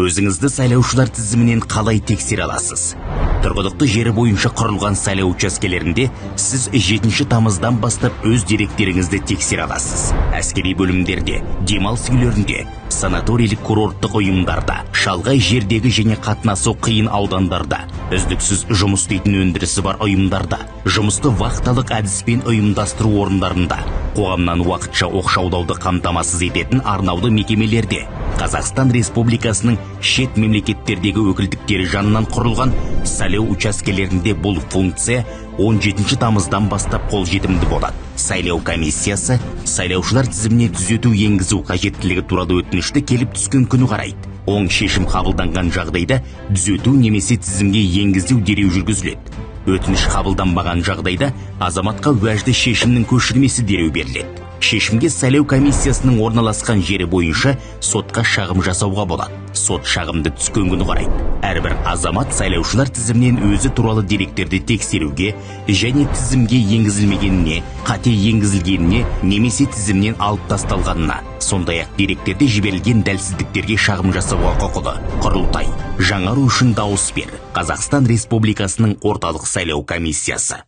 Өзіңізді сайлаушылар тізімінен қалай тексере аласыз? Тұрғылықты жері бойынша құрылған сайлау учаскелерінде сіз 7 тамыздан бастап өз деректеріңізді тексере аласыз. Әскери бөлімдерде, демалыс үйлерінде, санаторийлік курорттық ұйымдарда, шалғай жердегі және қатынасу қиын аудандарда, үздіксіз жұмыс істейтін өндірісі бар ұйымдарда, жұмысты вахталық әдіспен ұйымдастыру орындарында, қоғамнан уақытша оқшаулауды қамтамасыз ететін арнаулы мекемелерде, Қазақстан Республикасының шет мемлекеттердегі өкілдіктері жанынан құрылған сайлау учаскелерінде бұл функция 17 тамыздан бастап қолжетімді болады. Сайлау комиссиясы сайлаушылар тізіміне түзету енгізу қажеттілігі туралы өтінішті келіп түскен күні қарайды. Оң шешім қабылданған жағдайда түзету немесе тізімге енгізу дереу жүргізіледі. Өтініш қабылданбаған жағдайда азаматқа уәжді шешімнің көшірмесі дереу беріледі. Шешімге сайлау комиссиясының орналасқан жері бойынша сотқа шағым жасауға болады. Сот шағымды түскен күні қарайды. Әрбір азамат сайлаушылар тізімінен өзі туралы деректерді тексеруге және тізімге енгізілмегеніне, қате енгізілгеніне немесе тізімнен алып тасталғанына, сондай ақ деректерде жіберілген дәлсіздіктерге шағым жасауға құқылы. Құрылтай. Жаңару үшін дауыс бер. Қазақстан Республикасының Орталық сайлау комиссиясы.